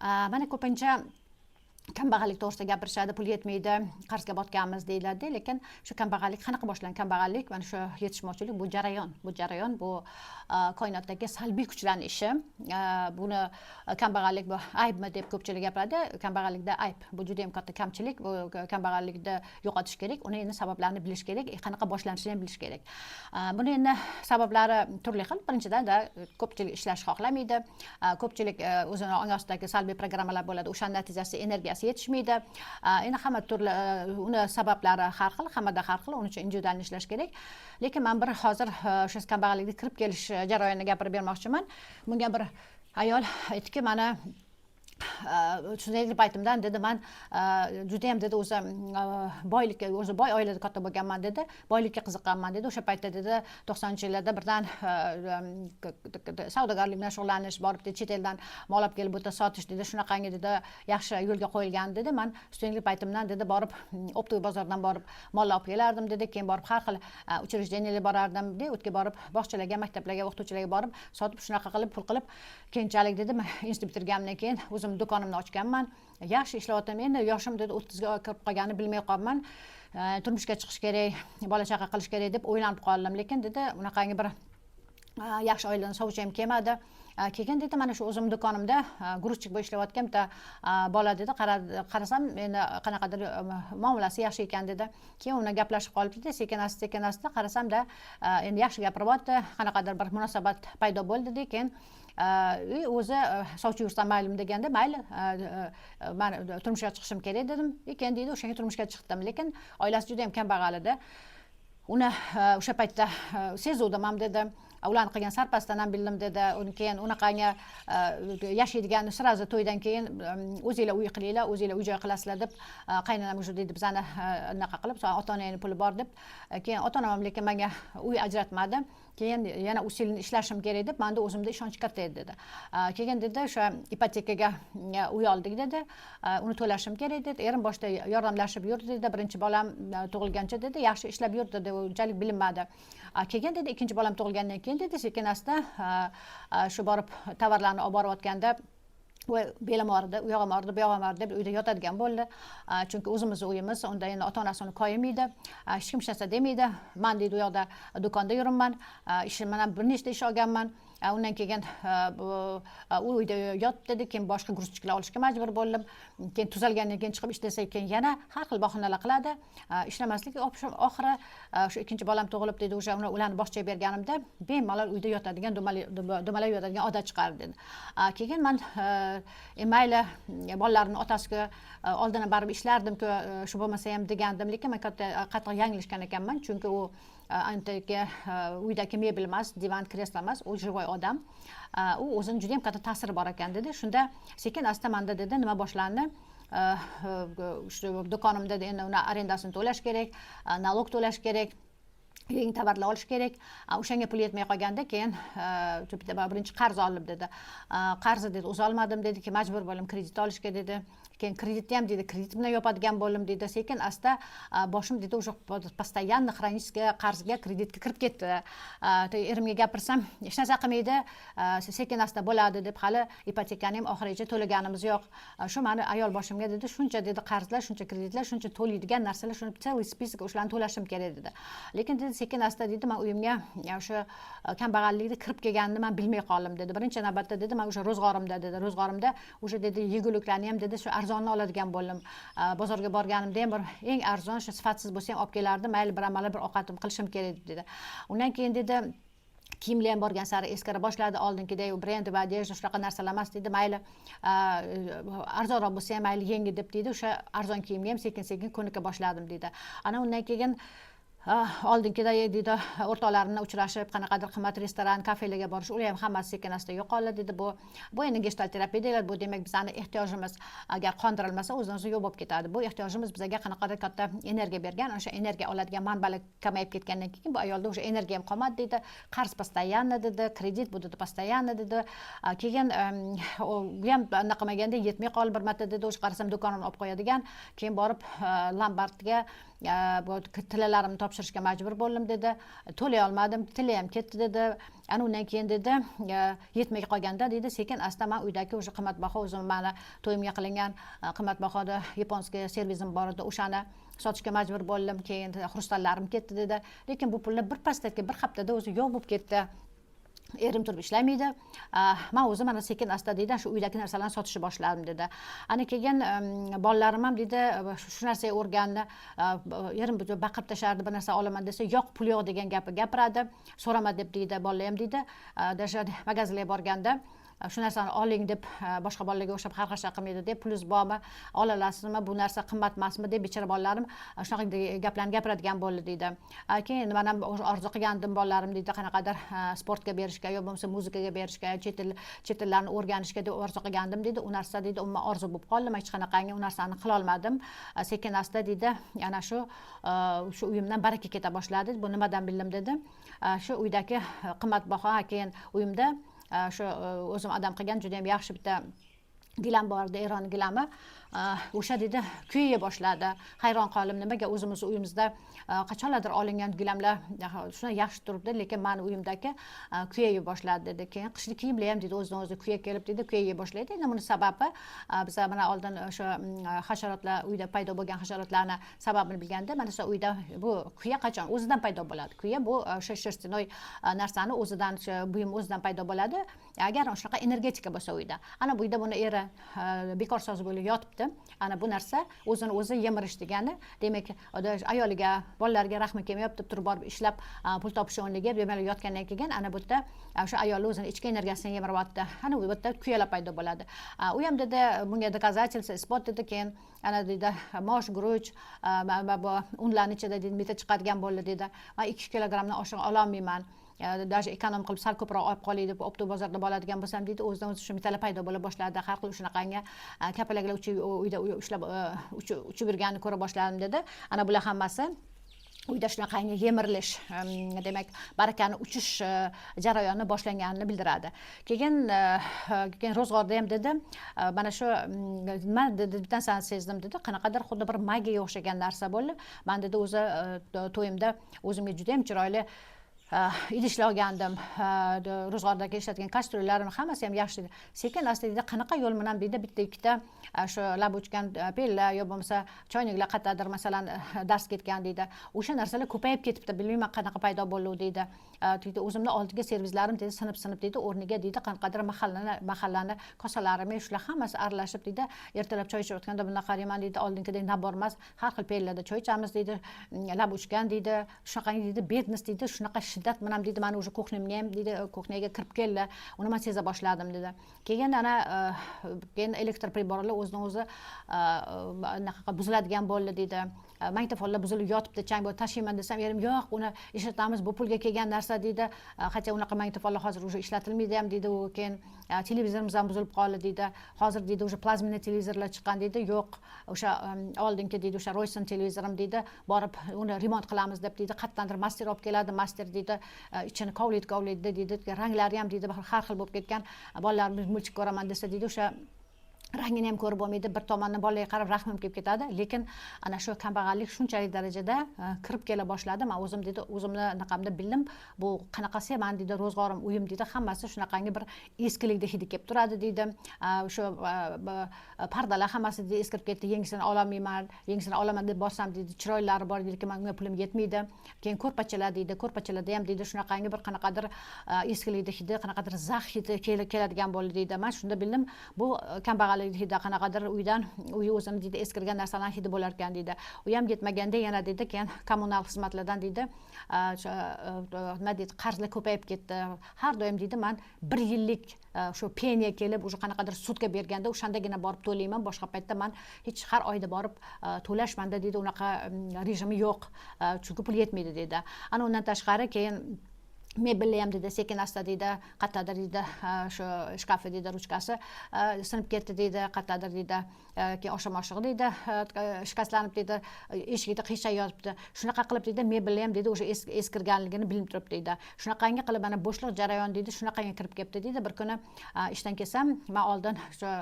Mana ko'pincha kambag'allik to'g'risida gapirishadi, pul yetmaydi, qarzga botganmiz deyiladi, lekin shu kambag'allik qanaqa boshlangan? Kambag'allik, mana shu yetishmovchilik, bu jarayon, bu jarayon, bu koinotdagi salbiy kuchlarni ishi. Buni kambag'allik bu aybmi deb ko'pchilik gapiradi. Kambag'allikda ayb, bu juda yam katta kamchilik, bu kambag'allikni yo'qotish kerak. Uni endi sabablarini bilish kerak, qanaqa boshlanishini ham bilish kerak. Buni endi sabablari turli xil. Birinchidan, ko'pchilik ishlashni xohlamaydi, ko'pchilik o'zini ong ostidagi salbiy programmalar bo'ladi, o'shani natijasida energiyasi yetishmaydi. Endi hamma turli, uni sabablari har xil, hammada har xil, uning uchun individual ishlash kerak. Lekin man bir hozir o'sha kambag'allikka kirib kelish jarayonini gapirib bermoqchiman. Bunga bir ayol aytdiki, mana shunday paytimdan, dedi, man judayam, dedi, o'zi boylikka, o'zi boy oilada katta bo'lganman, dedi, boylikka qiziqqanman, dedi. O'sha paytda, dedi, 90-yillarda birdan savdogarlik bilan shug'ullanish, borib, dedi, chet eldan mol olib kelib bu yerda sotish, dedi, shunaqangi, dedi, yaxshi yo'lga qo'yilgan, dedi. Man studentlik paytimdan, dedi, borib оптовый bozordan borib mol olib kelardim, dedi. Keyin borib har xil учреждения larga borardim, u yerga borib bog'chalarga, maktablarga, o'qituvchilarga borib sotib, shunaqa qilib pul qilib, keyinchalik, dedi, institut bitirganimdan keyin o'zim do'konimni ochganman, yaxshi ishlayaptim. Endi yoshim, dedi, 30ga kirib qolganini bilmay qolibman, turmushga chiqish kerak, bola chaqa qilish kerak deb o'ylanib qoldim. Lekin, dedi, unaqangi bir yaxshi oiladan sovchi ham kelmadi. Keyin, dedi, mana shu o'zimni do'konimda грузчик bo'lib ishlayotgan bitta bola, dedi, qarasam, endi qanaqadir muomalasi yaxshi ekan, dedi. Keyin undan gaplashib qolib, dedi, sekin asta, sekin asta qarasamda, endi yaxshi gapiryapti, qanaqadir bir munosabat paydo bo'ldi, dedi. Keyin o'zi sovchi yursam maylimi deganda, mayli, man turmushga chiqishim kerak dedim. Keyin, deydi, o'shanga turmushga chiqdim, lekin oilasi juda yam kambag'al edi. Uni o'sha paytda sezuvdim ham, dedi, ularni qilgan sarpasidan ham bildim, dedi. Uni keyin unaqangi yashaydigan, сразу to'ydan keyin o'zinglar uy qilinglar, o'zinglar uy joy qilasizlar deb qaynonam уже, deydi, bizani anaqa qilib, ota onangni puli bor deb. Keyin ota onam ham lekin menga uy ajratmadi. Keyin yana усиленно ishlashim kerak deb, manda o'zimda ishonch katta edi, dedi. Keyin, dedi, o'sha ipotekaga uy oldik, dedi, uni to'lashim kerak, dedi. Erim boshida yordamlashib yurdi, dedi, birinchi bolam tug'ilgancha, dedi, yaxshi ishlab yurdi, dedi, unchalik bilinmadi. Keyin, dedi, ikkinchi bolam tug'ilgandan keyin, dedi, sekin asta shu borib tovarlarni olib borayotganda, voy, belim og'ridi, u yog'im og'ridi, bu yog'im og'ridi deb uyda yotadigan bo'ldi. Chunki o'zimizni uyimiz, unda endi ota onasi uni koyimaydi, hech kim hech narsa demaydi. Man, deydi, u yoqda do'konda yuribman, ishim bilan bir nechta ish olganman. Undan keyin u uyda yotdi, dedi. Keyin boshqa грузчик lar olishga majbur bo'ldim. Keyin tuzalgandan keyin chiqib ishlasak, keyin yana har xil bahonalar qiladi ishlamaslik. Oxiri shu ikkinchi bolam tug'ilib, dedi, o'sha ularni bog'chaga berganimda bemalol uyda yotadigan, dumalab yotadigan odat chiqardi, dedi. Keyin man mayli, bolalarimni otasiku, oldin baribir ishlardimku, shu bo'lmasa ham degandim, lekin man katta qattiq yanglishgan ekanman, chunki u antaki uydagi mebel emas, divan, kreslo emas, u живой odam, u o'zini juda yam katta ta'siri bor ekan, dedi. Shunda sekin asta manda, dedi, nima boshlandi? Shu do'konimda endi uni arendasini to'lash kerak, налог to'lash kerak, yangi tovarlar olish kerak. O'shanga pul yetmay qolganda, keyin bitta birinchi qarz oldim, dedi. Qarzni, dedi, uzolmadim, dedi, keyin majbur bo'ldim kredit olishga, dedi. Keyin kreditni ham, deydi, kredit bilan yopadigan bo'ldim, deydi. Sekin asta boshim, deydi, уже постоянно хронический qarzga, kreditga kirib ketdi. Erimga gapirsam, hech narsa qilmaydi, sekin asta bo'ladi deb, hali ipotekani ham oxirigacha to'laganimiz yo'q. Shu mani ayol boshimga, dedi, shuncha, dedi, qarzlar, shuncha kreditlar, shuncha to'laydigan narsalar, shuni целый список, o'shalarni to'lashim kerak, dedi. Lekin, dedi, sekin asta, deydi, man uyimga o'sha kambag'allikni kirib kelganini man bilmay qoldim, dedi. Birinchi navbatda, dedi, man o'sha ro'zg'orimda, dedi, ro'zg'orimda o'sha, dedi, yeguliklarni ham, dedi, shu arzonni oladigan bo'ldim. Bozorga borganimda ham bir eng arzon, shu sifatsiz bo'lsa ham olib kelardim, mayli, bir amallab bir ovqatim qilishim kerak, dedi. Undan keyin, dedi, kiyimlar ham borgan sari eskira boshladi, oldingidek брендовый одежда, shunaqa narsalar emas, deydi. Mayli, arzonroq bo'lsa ham mayli, yangi deb, deydi, o'sha arzon kiyimga ham sekin sekin ko'nika boshladim, deydi. Ana undan keyin oldingiday, deydi, o'rtoqlarim bilan uchrashib, qanaqadir qimmat restoran, kafelarga borish, ular ham hammasi sekin asta yo'qoldi, deydi. Bu endi gestalt terapiya deyiladi. Bu demak, bizani ehtiyojimiz agar qondirilmasa, o'zidan o'zi yo'q bo'lib ketadi. Bu ehtiyojimiz bizga qanaqadir katta energiya bergan, o'sha energiya oladigan manbalar kamayib ketgandan keyin bu ayolda o'sha energiya ham qolmadi, deydi. Qarz постоянно, dedi, kredit bu, dedi, постоянно, dedi. Keyin bu ham anaqa qilmaganda yetmay qoldi bir marta, dedi. O'sha qarasam, do'konimni olib qo'yadigan. Keyin borib lombardga bu tillalarimni topshirib. Topshirishga majbur bo'ldim dedi, to'lay olmadim, tili ham ketdi dedi. Ana undan keyin dedi, yetmay qolganda deydi, sekin asta man uydagi o'sha qimmatbaho, o'zim mani to'yimga qilingan qimmatbaho японский servizim bor edi, o'shani sotishga majbur bo'ldim. Keyin xrustallarim ketdi dedi. Lekin bu pullar bir pastakka, bir haftada o'zi yo'q bo'lib ketdi. Erim turib ishlamaydi, man o'zim mana sekin asta deydi, shu uydagi narsalarni sotishni boshladim dedi. Ana keyin bolalarim ham deydi, shu narsaga o'rgandi. Erim baqirib tashlardi, bir narsa olaman desa, "Yo'q, pul yo'q" degan gapni gapiradi. "So'rama" deb deydi. Bolalar ham deydi, даже magazinlarga borganda "Shu narsani oling" deb boshqa bolalarga o'xshab xarxasha qilmaydi deb, "Pulingiz bormi, ola olasizmi, bu narsa qimmat emasmi?" deb bechora bolalarim shunaqa gaplarni gapiradigan bo'ldi deydi. Keyin man ham orzu qilgandim bolalarim deydi, qanaqadir sportga berishga yo bo'lmasa muzikaga berishga, chet tillarni o'rganishga deb orzu qilgandim deydi. U narsa deydi, umuman orzu bo'lib qoldi, man hech qanaqangi u narsani qilolmadim. Sekin asta deydi, ana shu uyimdan baraka keta boshladi. Bu nimadan bildim dedi, shu uydagi qimmatbaho, keyin uyimda shu o'zim adam qilgan judayam yaxshi bitta gilam bor edi, Eron gilami. O'sha deydi, kuyaya boshladi. Hayron qoldim, nimaga o'zimizni uyimizda qachonlardir olingan gilamlar shunday yaxshi turibdi, lekin mani uyimdagi kuyaya boshladi dedi. Keyin qishlik kiyimlar ham deydi, o'zidan o'zi kuya kelib deydi, kuyaya boshlaydi. Endi buni sababi, biza mana oldin o'sha hasharotlar, uyda paydo bo'lgan hasharotlarni sababini bilganda, mana shu uyda bu kuya qachon o'zidan paydo bo'ladi. Kuya bu o'sha шерстяной narsani o'zidan, o'sha buyum o'zidan paydo bo'ladi, agar shunaqa energetika bo'lsa uyda. Ana bu uyda buni eri bekor soz bo'lib yotibdi. Ana bu narsa o'zini o'zi yemirish degani. Demak, ayoliga, bolalariga rahmi kelmayapti, turib borib ishlab pul topish o'rniga bemalol yotgandan keyin ana bu yerda o'sha ayolni o'zini ichki energiyasini yemiryapti. Ana bu yerda kuyalar paydo bo'ladi. U ham dedi, bunga доказательство, isbot dedi. Keyin ana deydi, mosh, guruch, bu unlarni ichida deydi, mita chiqadigan bo'ldi deydi. Man 2 kilogrammdan oshiq ololmayman, даже эконом qilib sal ko'proq olib qolay deb оптовый bozorda boradigan bo'lsam deydi, o'zidan o'zi shu mitalar paydo bo'la boshladi. Har xil shunaqangi kapalaklar uyda ushlab uchib yurganini ko'ra boshladim dedi. Ana bular hammasi uyda shunaqangi yemirilish, demak, barakani uchish jarayoni boshlanganini bildiradi. Keyin ro'zg'orda ham dedi, mana shu nima dedi, bitta narsani sezdim dedi, qanaqadir xuddi bir magiyaga o'xshagan narsa bo'ldi. Man dedi, o'zi to'yimda o'zimga judayam chiroyli idishlar olgandim, ro'zg'ordagi ishlatgan kastryullarim hammasi ham yaxshi edi. Sekin asta deydi, qanaqa yo'l bilan deydi, bitta ikkita shu lab uchgan pella yo bo'lmasa choynaklar qayerdadir, masalan, dars ketgan deydi, o'sha narsalar ko'payib ketibdi, bilmayman qanaqa paydo bo'ldi deydi. Deydi, o'zimni oldingi servizlarim deydi, sinib sinib deydi, o'rniga deydi, qanaqadir mahallani kosalari, shular hammasi aralashib deydi. Ertalab choy ichayotganda bundoq qarayman deydi, oldingidek набор emas, har xil pellada choy ichamiz deydi, lab uchgan deydi, shunaqangi deydi, бедность deydi, shunaqa shiddat bilan deydi, mani уже кухня mga ham deydi, кухня ga kirib keldi, uni man seza boshladim dedi. Keyin ana keyin elektr priborlar o'zidan o'zi anaqa buziladigan bo'ldi deydi. Magnitofonlar buzilib yotibdi, chang bo'lib, tashlayman desam, erim "Yo'q, uni ishlatamiz, bu pulga kelgan narsa" deydi. Хотя unaqa magnitofonlar hozir уже ishlatilmaydi ham deydi u. Keyin televizorimiz ham buzilib qoldi deydi. Hozir deydi, уже плазменный televizorlar chiqqan deydi. Yo'q, o'sha oldingi deydi, o'sha Royson televizorim deydi, borib uni remont qilamiz deb deydi, qayerdandir master olib keladi. Master deydi, ichini kovlaydi, kovlaydi deydi, ranglari ham deydi, har xil bo'lib ketgan. Bolalarimiz мультик ko'raman desa deydi, o'sha rangini ham ko'rib bo'lmaydi. Bir tomondan bolalarga qarab rahmim kelib ketadi, lekin ana shu kambag'allik shunchalik darajada kirib kela boshladi. Man o'zim deydi, o'zimni anaqamda bildim, bu qanaqasi mani deydi, ro'zg'orim, uyim deydi, hammasi shunaqangi bir eskilikni hidi kelib turadi deydi. O'sha pardalar hammasi deydi, eskirib ketdi, yangisini ololmayman. Yangisini olaman deb borsam deydi, chiroylilari bor, lekin manga pulim yetmaydi. Keyin ko'rpachalar deydi, ko'rpachalarda ham deydi, shunaqangi bir qanaqadir eskilikni hidi, qanaqadir zax hidi keladigan bo'ldi deydi. Man shunda bildim, bu kambag'allik hidi, qanaqadir uydan, uyi o'zini deydi, eskirgan narsalarni hidi bo'lar ekan deydi. U ham yetmaganda yana deydi, keyin kommunal xizmatlardan deydi, nima deydi, qarzlar ko'payib ketdi. Har doim deydi, man bir yillik shu penya kelib, уже qanaqadir sudga berganda, o'shandagina borib to'layman. Boshqa paytda man hech har oyda borib to'lash manda deydi, unaqa rejimi yo'q, chunki pul yetmaydi deydi. Ana undan tashqari keyin Mebelni ham deydi, sekin asta deydi, qayerdadir deydi, shu shkafi deydi, ruchkasi sinib ketdi deydi, qayerdadir deydi, keyin oshim oshig'i deydi, shikastlanib deydi, eshigida qiyshayib yotibdi. Shunaqa qilib deydi, mebelni ham deydi, o'sha eskirganligini bilinib turibdi deydi. Shunaqangi qilib mana bo'shliq jarayon deydi, shunaqangi kirib kelibdi deydi. Bir kuni ishdan kelsam, man oldin shu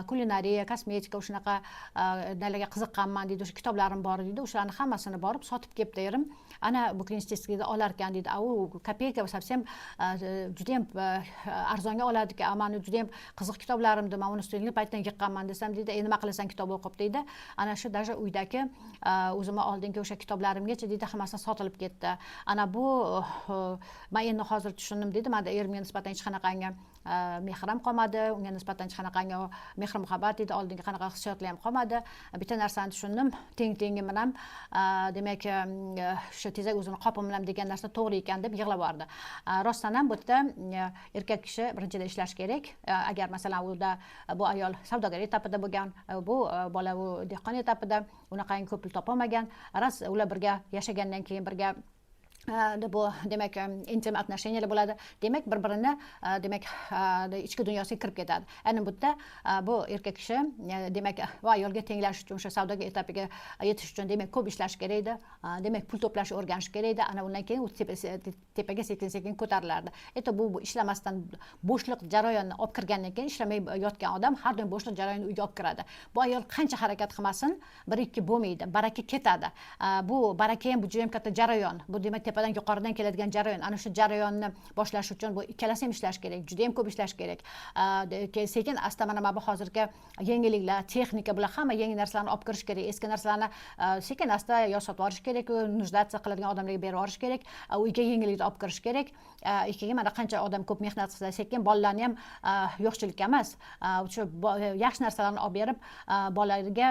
kulinariya, kosmetika, shunaqa narsalarga qiziqqanman deydi, o'sha kitoblarim bor deydi, o'shalarni hammasini borib sotib kelibdi erim. Ana bu klinik olar ekan deydi, a u kopeyka, совсем judayam arzonga oladi ekan. Mani judayam qiziq kitoblarimni, man uni studentlik paytidan yiqqanman desam deydi, e, nima qilasan kitob o'qib deydi. Ana shu даже uydagi o'zimni oldingi o'sha kitoblarimgacha deydi, hammasi sotilib ketdi. Ana bu man endi hozir tushundim deydi, manda erimga nisbatan hech qanaqangi mehr ham qolmadi, unga nisbatan hech qanaqangi mehr muhabbat deydi, oldingi qanaqa hissiyotlar ham qolmadi. Bitta narsani tushundim, teng tengi bilan, demak, shu tezak o'zini qopim bilan degan narsa to'g'ri ekan deb yig'lab yubordi. Rostdan ham bu yerda erkak kishi birinchidan ishlashi kerak. Agar masalan unda bu ayol savdogar etapida bo'lgan, bu bola u dehqon etapida unaqangi ko'p pul topolmagan. Rost, ular birga yashagandan keyin birga bu demak intim отношения lar bo'ladi, demak bir birini demak ichki dunyosiga kirib ketadi. Aynan bu yerda bu erkak kishi demak va ayolga tenglashish uchun, o'sha savdogar etapiga yetish uchun demak ko'p ishlash kerak edi, demak pul to'plashni o'rganish kerak edi. Ana undan keyin u tepaga sekin sekin ko'tarilardi. Это bu ishlamasdan bo'shliq jarayonni olib kirgandan keyin, ishlamay yotgan odam har doim bo'shliq jarayonni uyga olib kiradi. Bu ayol qancha harakat qilmasin, bir ikki bo'lmaydi, baraka ketadi. Bu baraka ham, bu judayam katta jarayon, bu demak tepadan, yuqoridan keladigan jarayon. Ana shu jarayonni boshlash uchun bu ikkalasi ham ishlash kerak, judayam ko'p ishlash kerak. Keyin sekin asta mana bu hozirgi yangiliklar, texnika, bular hamma yangi narsalarni olib kirish kerak. Eski narsalarni sekin asta yo sotib yuborish kerak, нуждаться qiladigan odamlarga berib yuborish kerak, uyga yangilikni olib kirish kerak. Keyin mana qancha odam ko'p mehnat qilsa, sekin bolalarni ham yo'qchilikka emas, o'sha yaxshi narsalarni olib berib, bolalarga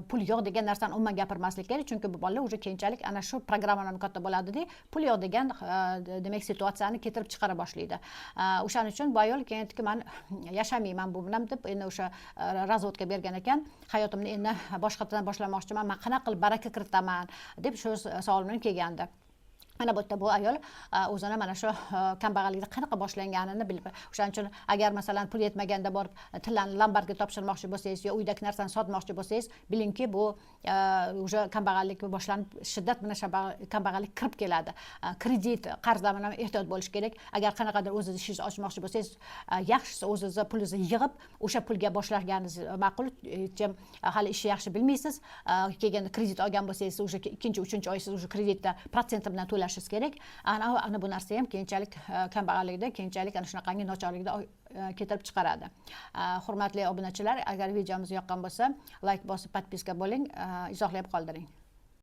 pul yo'q degan narsani umuman gapirmaslik kerak, chunki bu bolalar уже keyinchalik ana shu programmadan katta bo'ladida, pul yo'q degan demak situatsiyani keltirib chiqara boshlaydi. O'shaning uchun bu ayol keyin aytdiki, man yashamayman bu bilan deb, endi o'sha развод ga bergan ekan. Hayotimni endi boshqatdan boshlamoqchiman, man qanaqa qilib baraka kiritaman deb shu savol bilan kelgandi. Mana bu yerda bu ayol o'zini mana shu kambag'allikda qanaqa boshlanganini bilib, o'shaning uchun agar masalan pul yetmaganda borib tillani lombardga topshirmoqchi bo'lsangiz yo uydagi narsani sotmoqchi bo'lsangiz, bilingki, bu уже kambag'allik boshlanib, shiddat bilan kambag'allik kirib keladi. Kredit, qarzlar bilan ehtiyot bo'lish kerak. Agar qanaqadir o'zingiz ishingizni ochmoqchi bo'lsangiz, yaxshisi o'zingizni pulingizni yig'ib, o'sha pulga boshlaganingiz ma'qul, чем hali ishni yaxshi bilmaysiz, keyin kredit olgan bo'lsangiz, уже ikkinchi, uchinchi oy siz уже kreditda protsenti bilan to'lashingiz kerak. Ana bu narsa ham keyinchalik kambag'allikda, keyinchalik ana shunaqangi nochorlikda keltirib chiqaradi. Hurmatli obunachilar, agar videomiz yoqqan bo'lsa, layk bosib, подписка bo'ling, izohlab qoldiring.